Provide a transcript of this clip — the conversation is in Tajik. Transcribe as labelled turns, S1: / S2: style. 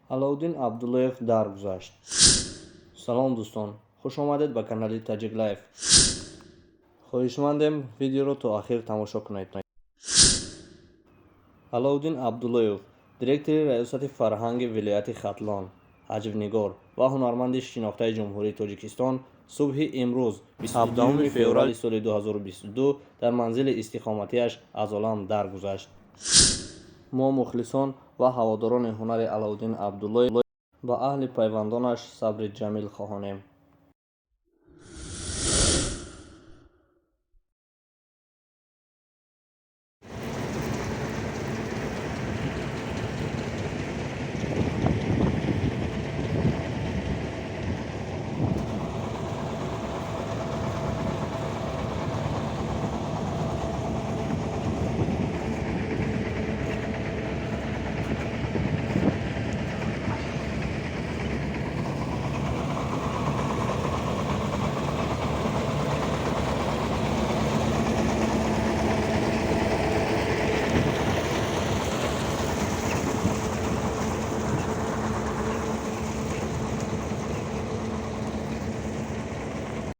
S1: Аловуддин Абдуллоев даргузашт. Салом, дӯстон, хушомадед ба канали Таҷик Лайф. Хоҳишмандем, видеоро то ахир тамошо кунед. Аловуддин Абдуллоев, директори Раёсати фарҳанги вилояти Хатлон, ҳаҷвнигор ва ҳунарманди шинохтаи Ҷумҳурии Тоҷикистон субҳи имрӯз, 17 феврали соли 2022, дар манзили истиқоматиаш аз олам даргузашт. Мо, мухлисон ва ҳаводорони ҳунари Аловуддин Абдуллоев, ба аҳли пайвандонаш сабри ҷамил хоҳонем.